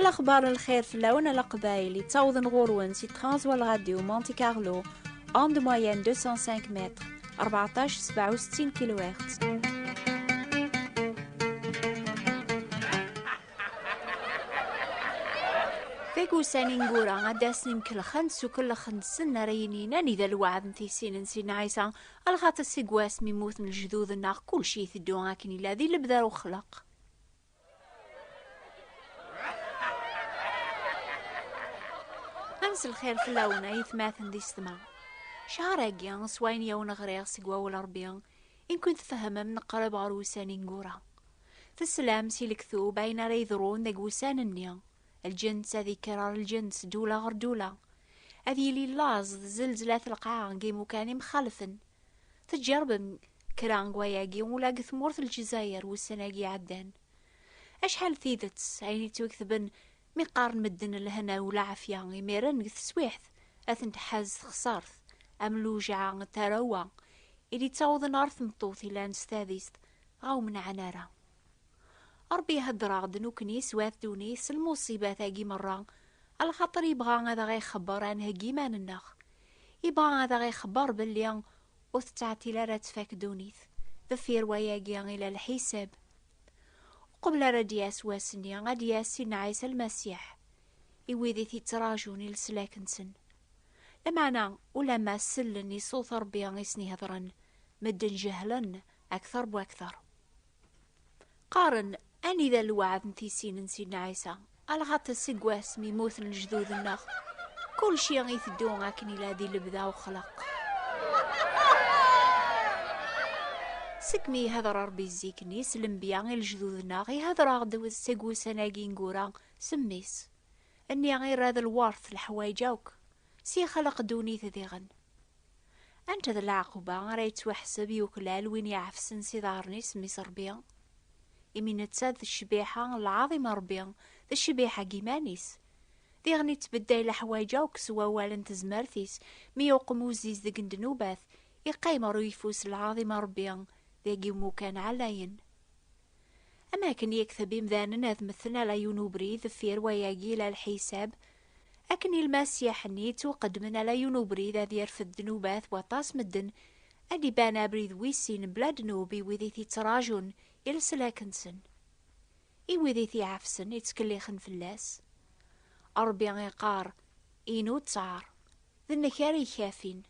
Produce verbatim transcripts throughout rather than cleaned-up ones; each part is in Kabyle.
Lexbar n lxir fell-awen a Leqbayel, yettawḍen ɣur-wen si Transwal Radio Monte Carlo, onde moyenne deux cent cinq mètres, rbeɛṭac sebɛa u settin kilohertz. Deg ussan ineggura ad d-asen imkelxen s ukellex-nsen ara yinin anida lweɛd n tisin n Sidna Ɛisa, alaxaṭer seg wass mi mmuten lejdud-nneɣ kulci iteddu akken ila di lebda n uxlaq. Ad nselxir fell-awen ay atmaten d yessetma. Cehṛ-agi s wayen i awen-ɣriɣ seg wawal Ṛebbi, i nkent-tfehmem neqreb ɣer wussan ineggura. Teslam si lektub ayen ara yeḍrun deg wussan-nni. Lǧens ad ikker ɣer lǧens, ddula ɣer ddula. Ad yili laẓ d zelzlat lqaɛa deg imukan imxalfen. Tǧerbem kra n wayagi ula deg tmurt n Lezzayer wussan-agi iɛeddan. Acḥal tidet ayen yettwaketben mi qqaren medden lehna u lɛafya, imiren deg teswiḥt ad ten-tḥaz texṣart, am lewjeɛ n tarwa i d-ittawḍen ɣer tmeṭṭut ilan s tadist, dɣa ur mennɛen ara. Ṛebbi ihedder-aɣ-d nekkni s wat ddunit s lmuṣibat-agi merra, alaxaṭer yebɣa ad aɣ-ixebber ad nheggi iman-nneɣ. Yebɣa ad aɣ-ixebber belli ur tettɛeṭṭil ara ad tfak ddunit. Deffir wayagi ila lḥisab. Uqbel ara d-yas wass-nni, ad d-yas Sidna Ɛisa Lmasiḥ i wid i t-yettraǧun i leslak-nsen. Lameɛna, ulamma sellen i ṣṣut Ṛebbi i sen-ihedṛen, medden jehlen akteṛ bu akteṛ. Qqaren, anida lweɛd n tisin n Sidna Ɛisa, alaxaṭer seg wass mi mmuten lejdud-nneɣ, kulci iteddu akken ila di lebda uxlaq. Segmi ihedṛ Ṛebbi zik-nni s lenbiya i lejdud-nneɣ, ihedṛ-aɣ-d seg wussan-agi ineggura s mmi-s. Nni irra d lwert leḥwayeǧ akk, s yexleq ddunit diɣen. Anta d leɛquba ara yettwaḥseb yuklal win iɛefsen s iḍarren-is mmi-s Ṛebbi? Imi netta d ccbiḥa n lɛaḍima Ṛebbi, d ccbiḥa n yiman-is. Diɣen ittbedday leḥwayeǧ akk s wawal n tezmert-is, mi uqmuz-is deg ddnubat, iqqim ɣer uyeffus n lɛaḍima Ṛebbi, deg imukan ɛlayen. Am akken yekteb imdanen ad mmten ala yiwen ubrid deffir wayagi ila lḥisab, akken i Lmasiḥ-nni yettwaqeddmen ala yiwen ubrid ad yerfed ddnubat waṭas medden, ad d-iban abrid wis sin bla ddnub i wid i t-yettraǧun i leslak-nsen. I wid i t-iɛefsen, ittkellixen fell-as. Ṛebbi iqqar, inu ttaṛ, d nekk ara ikafin.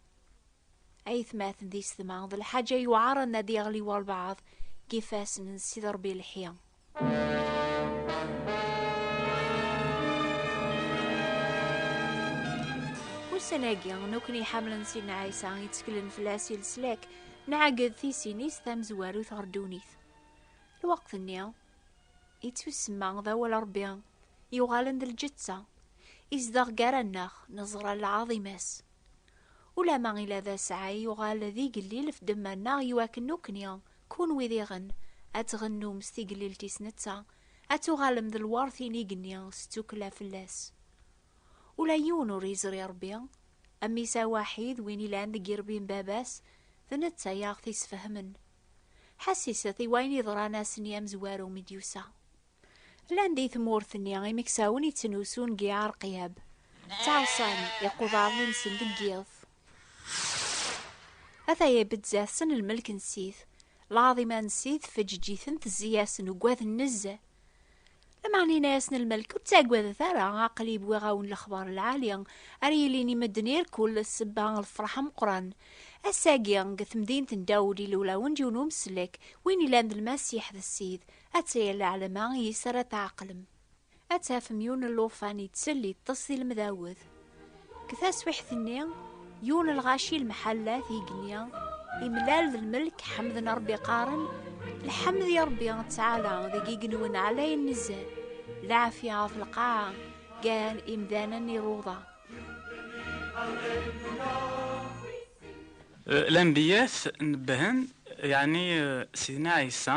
Aytmaten d yessetma, d lḥaǧa yuɛren ad yeɣli walbeɛḍ deg ifassen n Sidi Ṛebbi lḥi. Ussan-agi, nekkni ḥemmlen Sidna Ɛisa, yetteklen fell-as i leslak, nɛegged tisin-is tamezwarut ɣer ddunit. Lweqt-nni, ittusemma d awal Ṛebbi, yuɣalen d lǧetta, izdeɣ gar-aneɣ, neẓra lɛaḍima-s. Ulamma ila d asɛay, yuɣal d igellil f ddemma-nneɣ, iwakken nekkni, kunwi diɣen, ad tɣennum s tigellilt-is netta, ad tuɣalem d lwert inig-nni s tukkla fell-as. Ula yiwen ur yeẓri Ṛebbi, a mmi-s awaḥid, win ilan deg irebbi n baba-s, d netta i aɣ-t-isfehmen. Ḥessiset i wayen yeḍran ass-nni amezwaru mi d-yusa. Llan di tmurt-nni imeksawen yettnusun deg iɛerqyab, ttaɛṣan iquḍaren-nsen deg yiḍ. Ataya ibeddez-asen lmelk n Ssid, lɛaḍima n Ssid tfeǧǧeǧ-iten, tezzi-yasen, ugaden nezzeh. Lameɛna yenna-yasen lmelk, ur ttagadet ara, aql-i wwiɣ-awen lexbar lɛali, ara yilin i medden irkul ssebba n lferḥ ameqqran. Ass-agi, deg temdint n Dawed, ilul-awen-d yiwen umsellek, win ilan d Lmasiḥ d Ssid, ataya lɛelma yis ara tɛeqlem. Ad tafem yiwen n llufan yettselli, yeṭṭes di lemdawed. Deg taswiḥt-nni, yiwen n lɣaci lemḥalla tigenni, imlal d lmelk, ḥemden Ṛebbi, qqaren, lḥemd i Ṛebbi Ttɛala deg igenwen ɛlayen nezzeh, lɛafya ɣef lqaɛa, gar imdanen iruḍa. Eh, lanbiyat nebbhen, yeɛni, eh, Sidna Ɛisa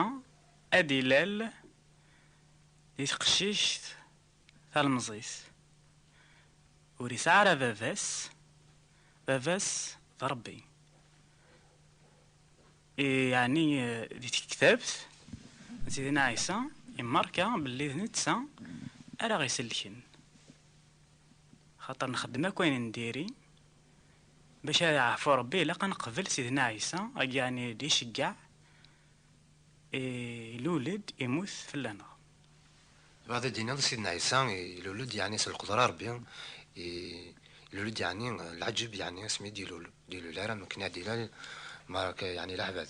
ad ilal di teqcict talemẓit. Ur yesɛi ara baba-s, baba-s d Ṛebbi. I, yeɛni, eh, di tektabt n Sidna Ɛisa, yemmarka belli d netta ara ɣ-isellken. Xaṭer nxeddem akk ayen n diri, bac ara yeɛfu Ṛebbi, ilaq ad neqbel Sidna Ɛisa, agi yeɛni d-iceggeɛ, ilul-d, imut fell-aneɣ. Tebɣiḍ ad d-tiniḍ Sidna Ɛisa ilul-d yeɛni s lqedra n Ṛebbi, i-, ilul-d yeɛni lɛeǧb, yeɛni asmi d-ilul, d-ilul ara mekken ad d-ilal, marka yeɛni leɛbad.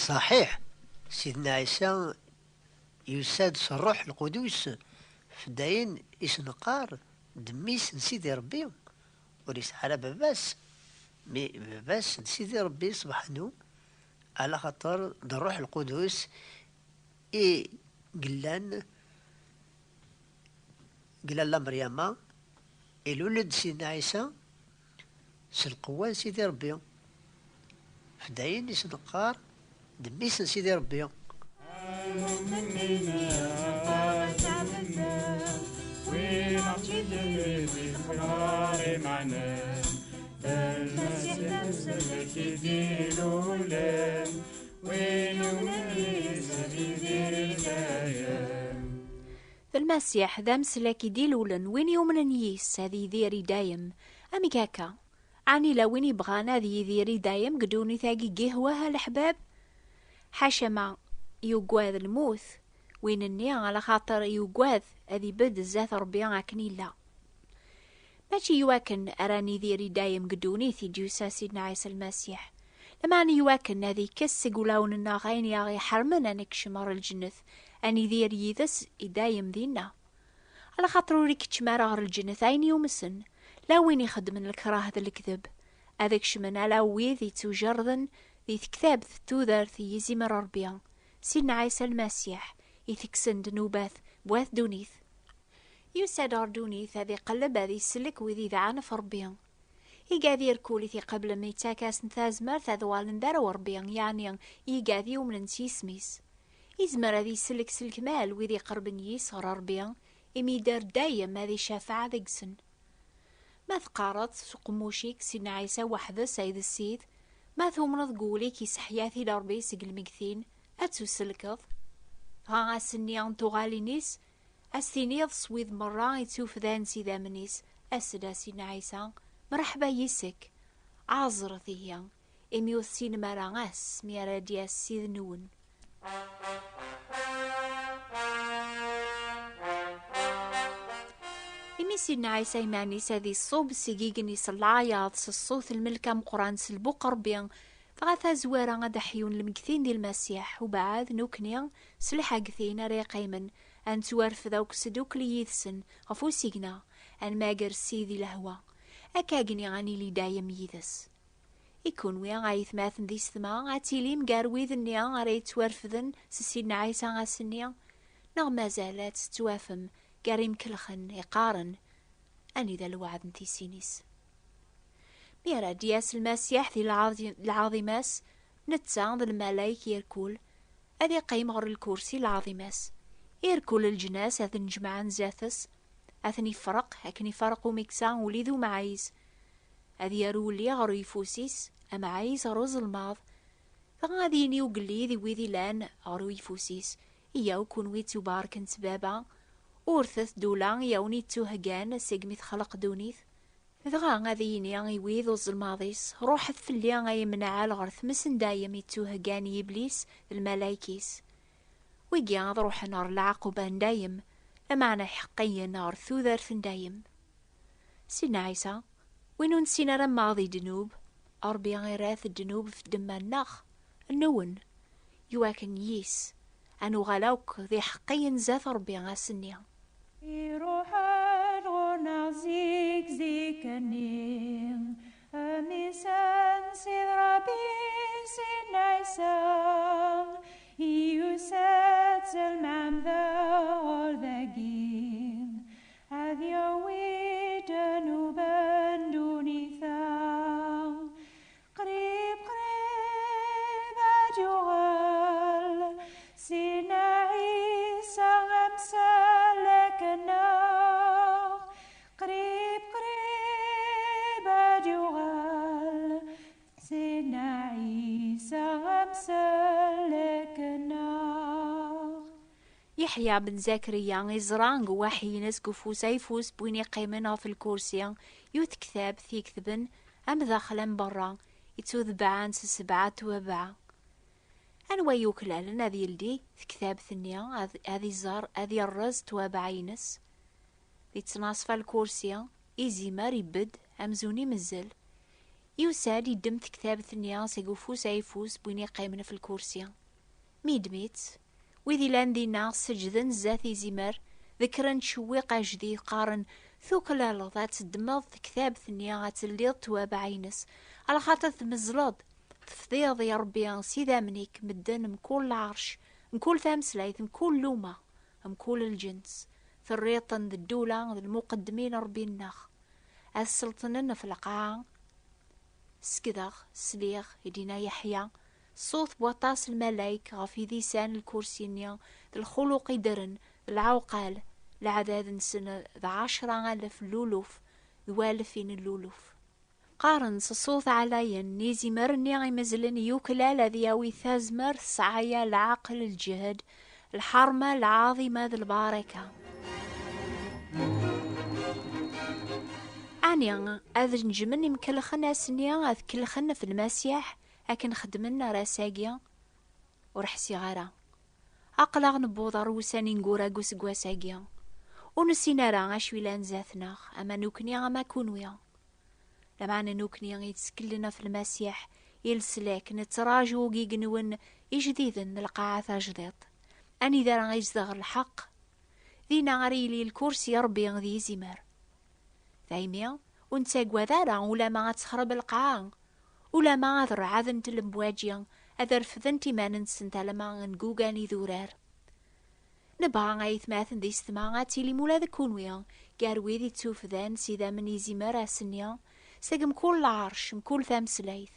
Ṣaḥiḥ, Sidna Ɛisa yusa-d s Ṛṛuḥ Lqudus, f dayen i s-neqqar d mmi-s n Sidi Ṛebbi, ur yesɛi ara baba-s, mi baba-s d Sidi Ṛebbi subḥanu, ala xaṭer d Ṛṛuḥ Lqudus i yellan deg lalla Meryama, ilul-d Sidna Ɛisa s lqewwa n Sidi Ṛebbi. F dayen i s-neqqar d mmi-s n Sidi Ṛebbi. D Lmasiḥ d ameslak i d-ilulen, win yumnen yis ad yidir i dayem. Amek akka? Ɛni la win ibɣan ad yidir i dayem deg ddunit-agi n yihwa, a leḥbab? Ḥaca ma yugad lmut, win-nni ala xaṭer yugad ad ibedd zdat Ṛebbi akken illa. Mačči iwakken ara nidir i dayem deg ddunit i d-yusa Sidna Ɛisa Lmasiḥ, lameɛna iwakken ad ikkes seg wulawen-nneɣ ayen i aɣ-iḥermen ad nekcem ɣer lǧennet, ad nidir yid-s i dayem dinna. Ala xaṭer ur ikeččem ara ɣer lǧennet ayen yumsen, la win ixeddmen lekrah d lekdeb. Ad kecmen ala wid ittujerrden di tektabt d tudert i yizimer Ṛebbi, Sidna Ɛisa Lmasiḥ, itekksen ddnubat n wat ddunit. Yusa-d ɣer ddunit ad iqelleb, ad isellek wid idɛan ɣef Ṛebbi. Igad irkul i t-iqeblen, ittak-asen tazmert ad uɣalen d arraw Ṛebbi, yeɛni igad yumnen s yisem-is. Izmer ad isellek s lekmal wid iqerben yis ɣer Ṛebbi, imi yedder dayem ad icafeɛ deg-sen. Ma teqqareḍ s uqemmuc-ik Sidna Ɛisa weḥd-s ay d Ssid, ma tumneḍ deg wul-ik iseḥya-t-id Ṛebbi seg lmegtin, ad tusellkeḍ. Dɣa ass-nni n tuɣalin-is, ad s-tiniḍ s wid merra i ttufdan s idammen-is, as-d a Sidna Ɛisa, mreḥba yis-k, ɛeẓret ihi, imi ur tessinem ara ass mi ara d-yas Ssid-nwen. Imi Sidna Ɛisa iman-is ad iṣub seg igenni s lɛayaḍ, s ṣṣut lmelk ameqqran, s lbuq Ṛebbi, dɣa tazwara ad d-ḥyun lmegtin di Lmasiḥ, ubeɛɛed nukni s lḥagtin ara yeqqimen, ad nettwarfed akk s ddukkli yid-sen ɣef usigna, ad nmager Ssid di lehwa, akkagni ad nili dayem yid-s. I kunwi, a aytmaten d isetma, ad tilim gar wid-nni ara yettwarfden s Sidna Ɛisa ass-nni, neɣ mazal ad tettwafem gar imkelxen iqqaren: "Anida lweɛd n tisin-is?" Mi ara d-yas Lmasiḥ di lɛaḍi-, lɛaḍima-s, netta d lmalayek irkul, ad iqqim ɣer lkursi lɛaḍima-s. Irkul leǧnas ad ten-jemɛen zdat-s, ad ten-ifreq akken ifreq umeksa uli d umɛayez. Ad yaru ulli ɣer uyeffus-is, amɛayez ɣer uzelmaḍ. Dɣa ad yini ugellid i wid ilan ɣer uyeffus-is: "Iyaw kunwi ttubarken s Baba, urtet ddula i awen-ittuheggan segmi texleq ddunit." Dɣa ad yini i wid uzelmaḍ-is: "Ruḥet fell-i ay imnaɛal ɣer tmes n dayem ittuheggan i Yiblis d lmalayek-is." Wigi ad ruḥen ɣer lɛaquba n dayem, lameɛna iḥeqqiyen ɣer tudert n dayem. Sidna Ɛisa, win ur nessin ara maḍi ddnub, Ṛebbi irra-t ddnub f ddemma-nneɣ, nwen, iwakken yis ad nuɣal akk d iḥeqqiyen zdat Ṛebbi ass-nni. Iruḥ-d ɣur-neɣ zik zik-nni, amisan Sid Ṛebbi, Sidna Ɛisa, yusa-d s lmeɛmda ɣur dagi, ad yawi ddnub n ddunit-a. Qrib, qrib ad yuɣal Sidna Ɛisa amsellek-nneɣ. Qrib, qrib ad yuɣal. Yeḥya ben Zakriya iẓra deg uwaḥi-ines deg ufus ayeffus n win iqqimen ɣef lkursi yiwet tektabt i iketben am daxel am berra, ittudebbɛen s sebɛa ttwabaɛa. Anwa yuklalen ad yeldi tektabt-nni, ad, ad iẓer, ad yerreẓ ttwabaɛa-ines? Di ttnaṣfa lkursi, izimer ibedd amzun imezzel. Yusa-d, iddem tektabt-nni seg ufus ayeffus n win iqqimen ɣef lkursi. Mi iddem-itt, wid ilan dinna seǧǧden zdat izimer, dekren ttcewwiq ajdid, qqaren: "Tuklaleḍ ad teddmeḍ tektabt-nni, ad teldiḍ ttwabaɛa-ines, alaxaṭer tmeẓleḍ, tefdiḍ i Ṛebbi s idammen-ik medden mkul lɛerc, mkul tameslayt, mkul luma, mkul lǧens, terriḍ-ten d ddula d lmuqeddmin n Ṛebbi-nneɣ, ad sellṭnen ɣef lqaɛa." Sekdeɣ, sliɣ, i d-yenna Yeḥya, ṣṣut n waṭas n lmalayek ɣef idisan n lkursi-nni d lxuluq iddren d lɛewqal, leɛdad-nsen d ɛecra alef n luluf d walfin n luluf. Qqaren s ṣṣut ɛlayen n izimer-nni imezlen: "Yuklal ad yawi tazmert, ssɛaya, lɛaqel, lǧehd, lḥerma, lɛaḍima d lbaraka." Ɛni ad neǧmen imkelxen ass-nni ad kellxen ɣef Lmasiḥ akken xedmen ar ass-agi? Ur ḥsiɣ ara. Aql-aɣ newweḍ ar wussan ineggura deg useggas-agi. Ur nessin ara acu yellan zdat-neɣ, ama nukni ama kunwi. Lameɛna nukni i yetteklen ɣef Lmasiḥ, i leslak, nettraǧu igenwen ijdiden n lqaɛa tajdiṭ, anida ara izdeɣ lḥeqq. Dinna ara yili lkursi n Ṛebbi d yizimer. Daymi, ur nettagad ara ulama ad texreb lqaɛa, ulama ad rɛadent lemwaǧi, ad refdent iman-nsent alamma ngugan idurar. Nebɣa, ay atmaten d yessetma, ad tilim ula d kunwi gar wid ittufdan s idammen n yizimer ass-nni, seg mkul lɛerc, mkul tameslayt.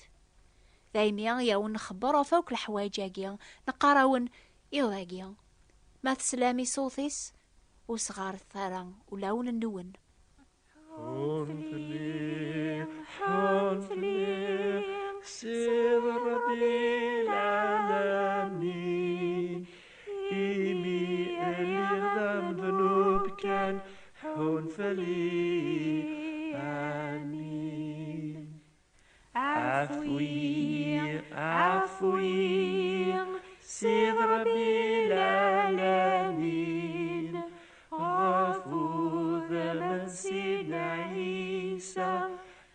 Daymi i awen-nxebber ɣef akk leḥwayeǧ-agi, neqqar-awen iḍ-agi. Ma teslam i ṣṣut-is, ur sɣaret ara ulawen-nwen. Ḥun fell-i, ḥun fell-i, Ssid Ṛebbi lɛalamin, imi lliɣ d amednub kan, ḥun fell-i. Amin. Ɛfu-yi, ɛfu-yi, Ssid Ṛebbi lɛalamin, ɣef wudem n Sidna Ɛisa,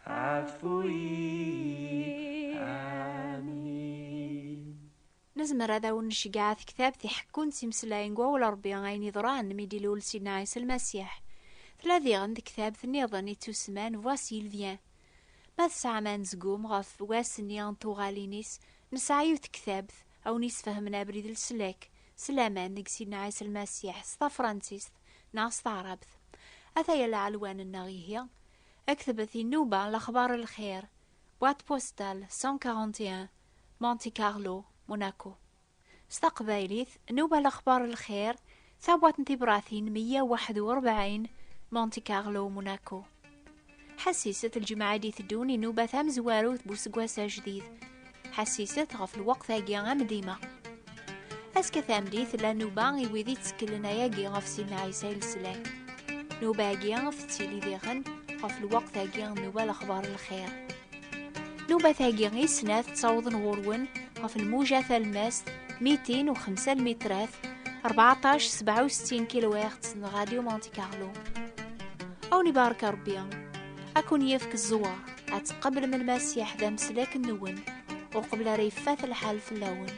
ɛfu-yi. Amin. Nezmer ad awen-nceggeɛ tektabt iḥekkun s imeslayen n wawal Ṛebbi, ayen yeḍran mi d-ilul Sidna Ɛisa Lmasiḥ. Tella diɣen tektabt nniḍen ittusemman Voici il vient. Ma tesɛam anezgum ɣef wass-nni n tuɣalin-is, nesɛa yiwet tektabt a wen-isfehmen abrid n leslak s laman deg Sidna Ɛisa Lmasiḥ s tafransist neɣ s taɛrabt. Ataya lɛelwan-nneɣ ihi. Ktbet i nnuba Lexbar n Lxir, boîte postale cent quarante et un, Monte Carlo, Monaco. S taqbaylit, Nnuba Lexbar n Lxir, tabwaṭ n tibratin meyya u waḥed u rebɛin, Monte Carlo, Monaco. Ḥassiset lǧemɛa i d-iteddun i nnuba tamezwarut n useggas ajdid. Ḥassiset ɣef lweqt-agi am dima. Azekka tameddit tella nnuba i wid itteklen ayagi ɣef Sidna Ɛisa i leslak. Nnuba-agi tettili diɣen ɣef lweqt-agi n nnuba Lexbar n Lxir. Nnubat-agi i snat ttawḍen ɣur-wen ɣef lmuja talemmast mitin u xemsa lmitrat, rbeɛṭac sebɛa u settin kilohertz n Radio Monte Carlo. A wen-ibarek Ṛebbi, a ken-yefk zzwer ad tqeblem Lmasiḥ d ameslak-nwen uqbel ara yeffat lḥal fell-awen.